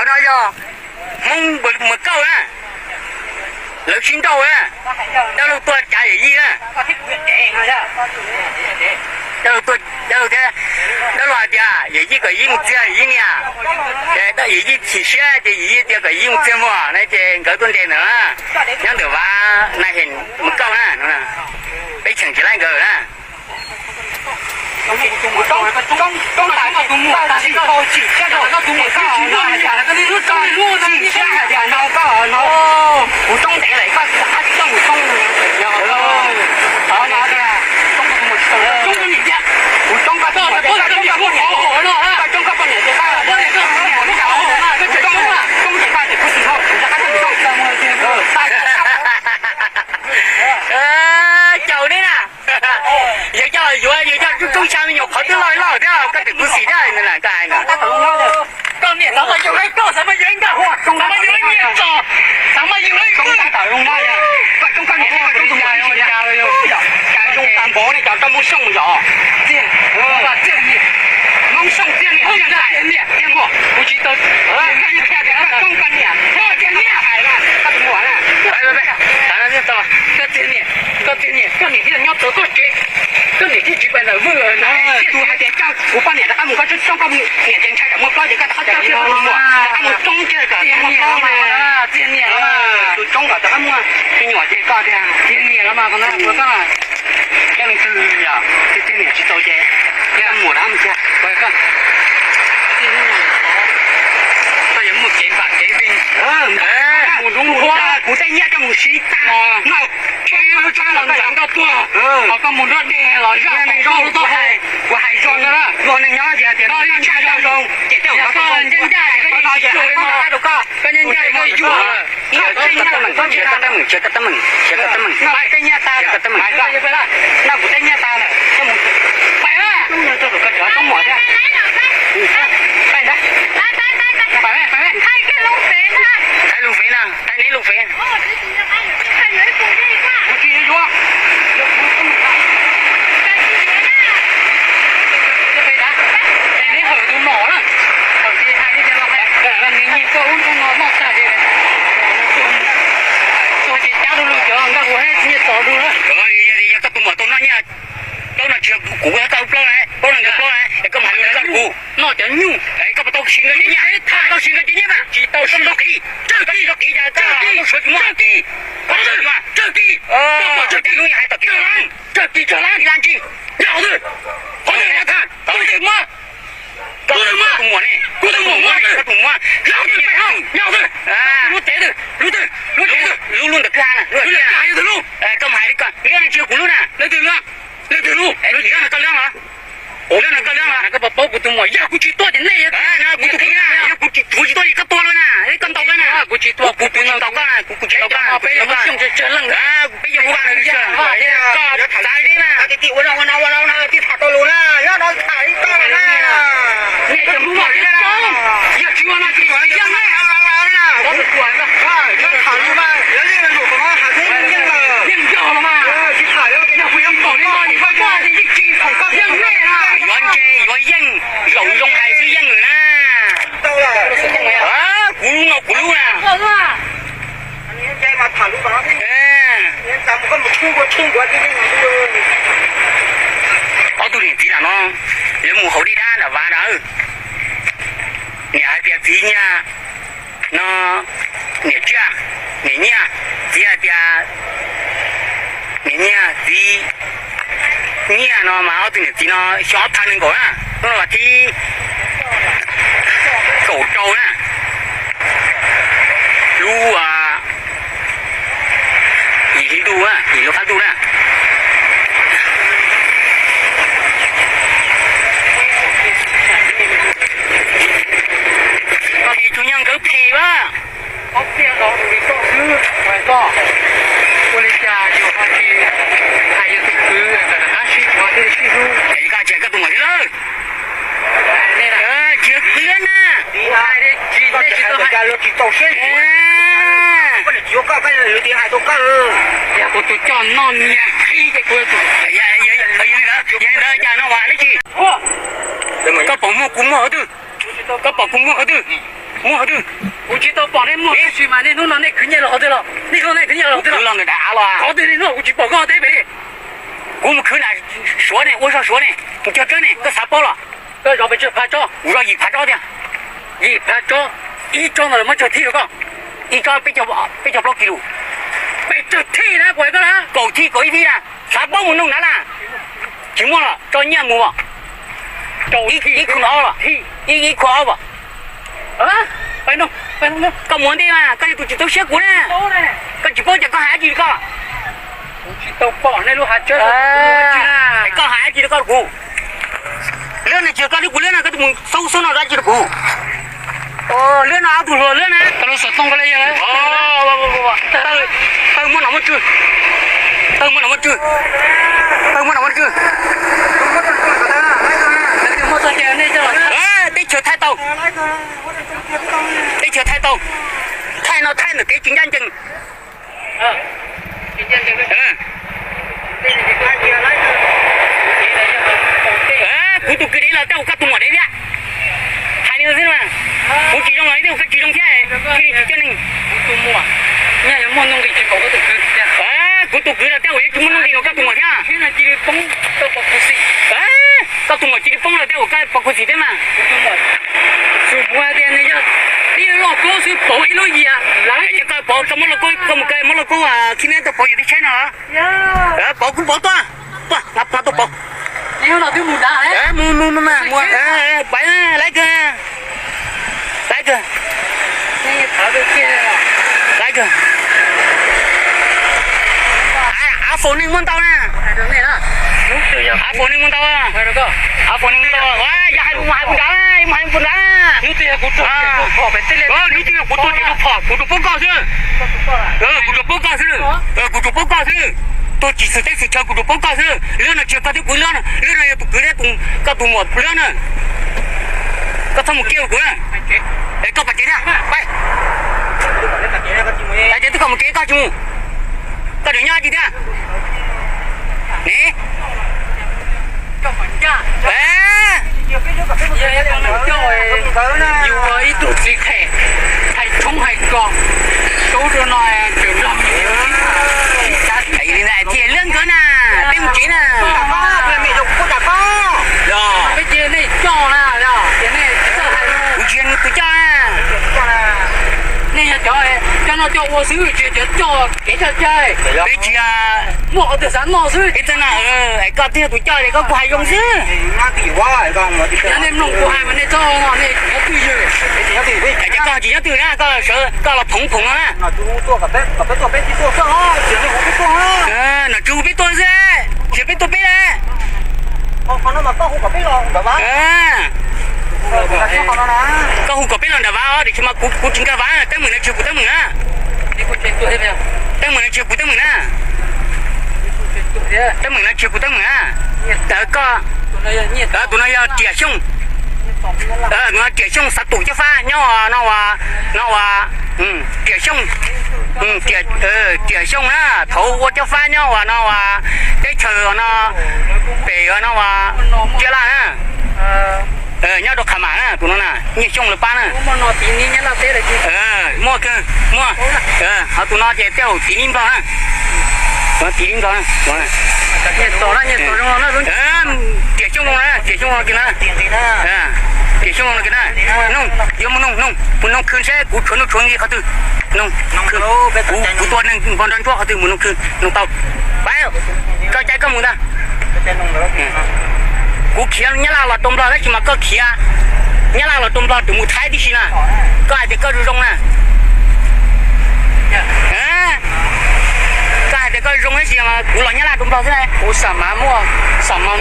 No yog Hmoob Mws Kauj na, lawv sib nrauj na, dab laug tuaj cav yawm yij na. Dab laug thiab, dab laug hais tias yawm yij kom yij mus txiag yawm yij niam, ces yawm yij chim siab ces yawm yij tias kom yij mus txiag muam na ces nkawd tuaj nres ntawm na, nyob ntawm Vav Naj Hem Mws Kauj na, peb cheem tsis laib nkawd na. Caum li na. Yawg coj los yuav, yawg coj coob coob xya me nyuam qhov twb loj loj thiab, koj tseem khuv xim thiab na, koj hais na. Koj niam xav mas yug ib koj, xav mas yug ib nkoj, xav mas yug ib niam txom, xav mas yug ib koj. Koj coob koj niam thiab koj coob tus muam, cas zoo tas npaum ne, cov koj Hmoob Xyooj yom. Txiag, Hmoob Xyooj txiag niam, txiag niam, txiag muam, kuv tsis tau. Koj coob koj niam, koj txiag niam hais na, koj tus muam na. Koj txiag niam, koj txiag niam, koj niam thiaj nyob tau koj tsev, koj niam thiaj tsis pais ntawm vwj. Tus hais tias coj kuv poj niam rov qab mus, koj tsis coj koj niam ces ntshai tsam muaj plaub ces koj rov qab coj txiag koj tus muam rov qab mus coob kiag kom muaj plaub na. Txiag niam los mas, tus coob kom rov qab muaj me nyuam ces koj tiag. Txiag niam los mas, koj leej twg yog txiag niam tsis tau ces coj muam rov qab mus kiag. Koj yuav muaj kev npam kev vij. Mus hlub hlub kuv tej nyiaj coj mus siv tag no. Tsis lub tshab los ntxeev koj tuag, ho koj mus nruab dej los zaj neeg zoo, kuv hais zoo, luag neeg nyob ces tias koj ib tshaj zoo, ces tej zaum koj ncaj ncaj, koj no ces koj ncaj ncaj koj yuav. Noj kuv tej nyiaj tas lawm, noj kuv tej nyiaj tas lawm, coj mus pais, koj rov roob mom thiab. Pais ntag. Thaij lub fev na, thaij neb lub fev. Kuv tsis yuav. Neb hawm tus nom na, hawm ces hais li cas los hais, nws nyiag koj lub nroog no noj tag ces tuag ces cab du lug cov nkaj hu nyiaj txos du na. Yog koj tus muam tau noj nyiaj, plaub no tsis yog kuv, kuv tau plaub na, plaub no yog plaub na, es koj mus hais lus li koj kuv. Noj cov nyuj, koj puas tau siv nkawd cov nyiaj, tau siv nkawd cov nyiaj mas tsis tau siv, tau qiv, tau qiv, tau qiv, tau qiv, tau qiv, tau qiv, tau qiv, lub ntawd kwj ha na, lub ntawd, koj mus hais li koj, liab no tsis yog kuv lub na, leej twg lub, leej twg lub, koj liab los, kuv liab no koj liab los, koj puas paub kuv tus muam, yog kuv tsis tuaj ces nej, kuv tus, kuv tsis tuaj ces koj tuag lawm na, koj ntaus koj na, kuv tsis tuaj, kuv tsis ntaus koj na, kuv tsis ntaus koj, peb yog Hmoob Xyooj tsawg tsawg leej, peb yog Hmoob Vaj na, koj txav li na. Ua no ua no ua no tij tham tau lus na, nyob no tham li koj na. Niam cov Hmoob Vaj, yog tsis ua no ces yeej nej, yeej tham lus mas, yeej lus tom no tham yeej yeej lawm, yeej yog los mas, tsis tham yog kuv yuav pom li no ces koj yeej tsis yeej nej na. Yuav ntse yuav yeej, zaum zoo hais xwb yeej lawm na. Kuv lub no kuv lub na. Ob tug niam txiv lam no, lawv mus haus dej dab nram Vav na. Niam hais tias txiv nyiaj no, niam tsiaj, niam nyiaj, txiv hais tias niam nyiaj, txiv nyiaj no mas ob tug niam txiv no xyoo ob phav nees nkaum na, hnub no vas thib kaum rau na, lub yim hli ntuj na, yim lub qab ntuj na. Koj tsuas nyob nkawd phem a. Ua li cas yus ho tsis hais yus tus kwv kom rov qab sib yuav thiaj li sib hlub? Koj tsis hais koj tus muam thiab lawm. Tsis yog kwv na. Hais li tsis, nej tsis tau hais. Yog kuv tus coj noj niag qhib ces kuv tus. Yog li ntawd cas no ua li tsis. Koj pom muaj kuv muaj qhov twg? Koj pom kuv muaj qhov twg? Muaj qhov twg? Kuv tsis tau pom nej muaj, tab sis mas niaj hnub no nej khwv nyiaj los qhov twg los? Niaj hnub no nej khwv nyiaj los qhov twg los? Los ntawm dav av los. Qhov twg niaj hnub no kuv tsis pom koj teb pem li. Kuv mus khwv na, Suav ne, ua zog Suav ne, mus cog tsob ne, koj xav paub los? Koj zov pes tsawg phav tsob? Kuv zov yim phav tsob tiag. Yim phav tsob, ib tsob ntawd lawv muab tsawg thij rau koj? Ib tsob peb caug plaub kis lus. Pes tsawg thij na, kuv hais koj na. Kaum thij, kaum ib thij na. Xav paub mus noog nav na. Tsis muaj los tso nyiaj mus os. Ib khu ob, ib khu ob. Koj mus ua ntej mas koj yog tus tsis txaus siab kuv na. Koj tsis paub ces koj hais dab tsi rau koj? Koj hais dab tsi rau kuv? Lwb no tsis yog koj lwb, kuv lwb no, koj tus mus xub xub no dab tsi rau kuv? Lwb no ob tug hluas lwb na. Tawg muab no muab tswj. Tawg muab no muab tswj. Tawg muab no muab tswj. Teb chaws thaij tau. Teb chaws thaij tau. Thaij no thaij ntawm kev tsis ncaj ncees. Kuv tus kwv dev los tej zaum koj tus muam dev thiab. Hais li xwb mas. Kuv tsis zoo los tej zaum koj tsis zoo thiab, thiaj li tsis coj neeg. Kuv tus kwv los tej zaum yuav tsis muaj nuj nqis nkaus koj tus muam thiab. Koj tus muam cia li poob los tej zaum koj pov khuv xim thiab mas. Cia koj pov, koj muab lauj kaub, koj mus kawg muab lauj kaub khib neb tuaj pov yus tej tsheb no. Pov kuj pov tuaj, tuaj, no tuaj pov. Mus, mus, mus, mus, laiv kawg, laiv kawg, laiv kawg. Av faus neeg muaj ntau na. Av faus neeg muaj ntau. Av faus neeg muaj ntau. Yog hais mus hais puas nrad, mus hais puas nrad. Hnub twg yog kuv tuaj ces kuv pom kuv tsuas paub koj xwb. Kuv tsuas paub koj xwb. Kuv tsuas paub koj xwb. Tuaj tsis xwm teb xwm chaw kuv tsuas paub koj xwb. Lwb no tsis yog koj thiab kuv lwb, lwb no yog tus kwv thiab koj tus muam lwb na. Koj txhob mus kiag kuv na. Es koj pam tsev thiab, pais. Pais tsev twb kom mus tsev koj tsis mus. Koj tseem nyob tsis thiab? Ne, yus ua ib tug txiv qhem, hais tshoob hais kos, saub rau no tseem nrog me thiaj lwb nkawd na, peb mus tsev na. Peb cia nej coj na, kuv tsis yog nws tus coj na. Nej yog cov, cov no coj ua xwb, tsis yog cov coj kev coj cai. Peb tsis yog, muaj qhov twg xav noj xwb. Peb txawj noj, koj twb yog tus coj li koj kuj hais zoo xwb. Yog nej mloog kuv hais mas nej txhob, nej tsis nyob twj ywm. Ces koj tsis nyob twj ywm na, koj sawv koj los phoov phoov no na. Nom tswv hu peb tuaj xwb, tsis yog peb tuaj peb lawm. Koj hu kom peb los nram vas os, tiam sis mas kuv tsis nkag vas, teeb meem no tsis yog kuv teeb meem na. Teeb meem no tsis yog kuv teeb meem na. Teeb meem no tsis yog kuv teeb meem na. Koj, tus no yog Riam Xyooj. Tus no Riam Xyooj Xav Tum Cob Fab nyob no, no Riam Xyooj, Riam Xyooj na, thaum ua Cob Fab nyob uas no uas teb chaws no, pem no uas Cia Laj na. Nyob rau Qhas Mam na, tus no na, Nyiaj Xyooj lawv pab na. Muaj kawg, muaj. Ho tus no ces tej zaum tiv nib Nplog na. Tiv nib Nplog na. Riam Xyooj zoo na, Riam Xyooj zoo no kiag na. Riam Xyooj zoo no kiag na. Noog, yuav mus noog, noog, mus noog khw seb kuv tshuav nuj tshuav nqi qhov twg. Noog, kuv tua neeg npog nrog ntsuab qhov twg mus noog khw, noog tau. Pab, koj caij koj mus ntag. Kuv khiav Nyab Laj los rau Nplog tab sis mas koj khiav Nyab Laj los rau Nplog twb mus Thaib tib si na. Koj hais tias koj zoo zoo na. Koj hais tias koj zoo tab sis mas kuv los Nyab Laj rau Nplog xwb na. Kuv xa mav muaj, xa mav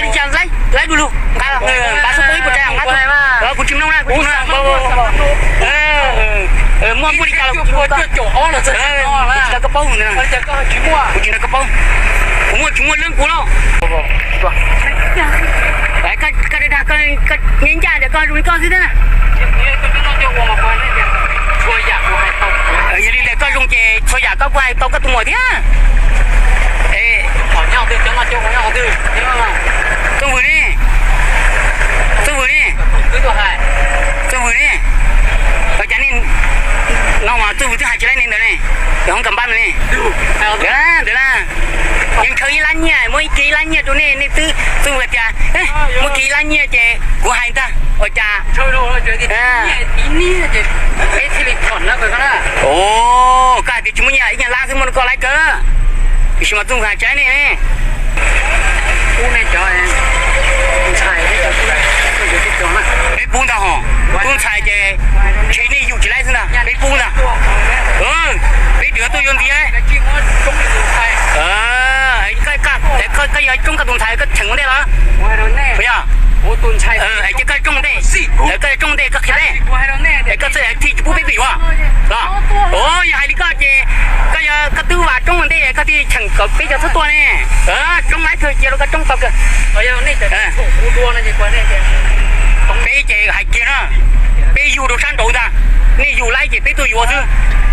li cas laib du lug nqa, nqa xub poob ib puas tsav nqa. Kuv tsis mloog na, kuv tsis mloog. Muaj muaj li cas los kuv tsis nrog koj paub. Kuv tsis nrog koj paub. Kuv muaj tsis muaj lwb kuv lauj. Koj dag dag, koj nyob ncaj ntawm koj zoo li koj xwb thiab. Yog li ntawd koj zoo ces txhua yam koj kuj hais tau koj tus muam thiab. Txooj Vwm ne, Txooj Vwm ne, Txooj Vwm ne. Hoob kas npab no ne. Ntawd na, yeej ntshaw ib lab nyiaj, muab ib kiag ib lab nyiaj rau nej, nej twb txuj hais tias muab kiag ib lab nyiaj ces kuv hais ntag ua cas. Koj hais tias tsis muaj nyiaj ib nyuag lab xwb muab rau koj laib kawg, tiam sis mas txuj hais tsaib nej ne. Peb pub ntag hos, tub ntxhais ces ntshe nej yug tsis laib xwb ntag, peb pub ntag. Peb twb tuaj yuav ntxiv. Koj yog tsoob koj tus ntxhais koj cheem ua ntej los? Puas yog? Es cia koj tsoob ua ntej, koj tsoob ua ntej koj qhia peb. Es koj txhaj thiaj tsis pub peb tuaj yuav los? Yog hais li koj ces koj yog koj twb vam tsoob ua ntej koj thiaj cheem kom peb cov txhob tuaj ne. Tsoob laib kawg, cia rau koj tsoob tau kawg. Peb ces hais kiag na, peb yug rau sab nraud ntag, nej yug laib ces peb tuaj yuav xwb,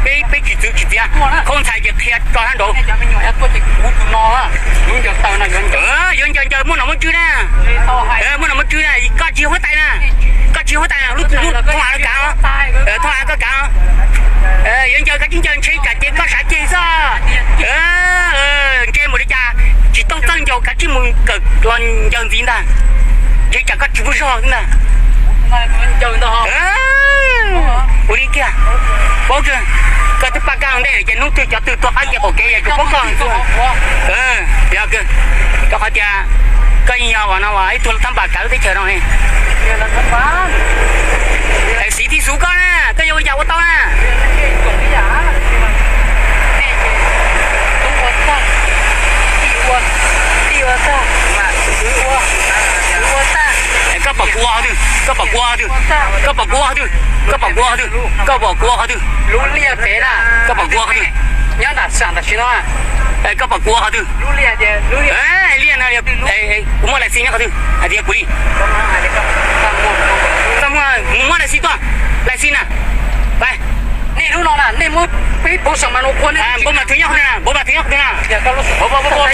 peb, peb tsis txwv tsis txiav. Khaub ntxhais ces qhia tso sab nraud. Yuav ncaws ncaws muaj nom muaj tswv na, muaj nom muaj tswv na, koj tsis huab tais na, koj tsis huab tais na, lub thoob hav koj kav, thoob hav koj kav. Yuav ncaws kav tsij ncaws ntshe tsam ces koj sav ceg xwb. Ntshe mus li cas tsis tau txawj ncaws kav tsij mus kawm los ncaws ntxiv ntag, ntshe tsam koj tsis muaj zog xwb ntag. Ua li kiag, paub kawg, koj twb paj kab ntej ces hnub twg cov twg tuaj qab ces qaum kev yog tsuas paub koj xwb. Yog kawg, rau qhov tias koj yeej yog uas no uas ib tug thab npas kav lub teb chaws no ne. Xiv tij xub koj na, koj yuav ua yam ua tau na. Koj pom kuv ua qhov twg? Koj pom kuv ua qhov twg? Koj pom kuv ua qhov twg? Koj pom kuv ua qhov twg? Koj pom kuv ua qhov twg? Koj pom kuv ua qhov twg? Koj pom kuv ua qhov twg? Liaj no, kuv muaj lais xij nyob qhov twg hais tias kuv li. Txaj muag, mus muab lais xij tuaj, lais xij na. Npauj mas twg nyob qhov twg na, npauj mas twg nyob qhov twg na,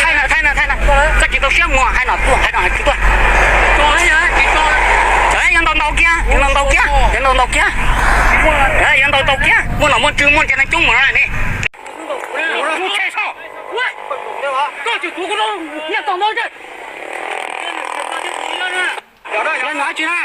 thaij na, thaij na, thaij na. Koj tsis tau siab mus hais no tuaj, hais no hais twg tuaj. Yuav ntaus ntaus kiag, yuav ntaus ntaus kiag, yuav ntaus ntaus kiag. Yuav ntaus ntaus kiag, muaj nom muaj tswv muaj ntsia neeg coob mus no ne. Koj tsis tuav kuv rau nyiaj tau ntau. Yog no dab tsi na?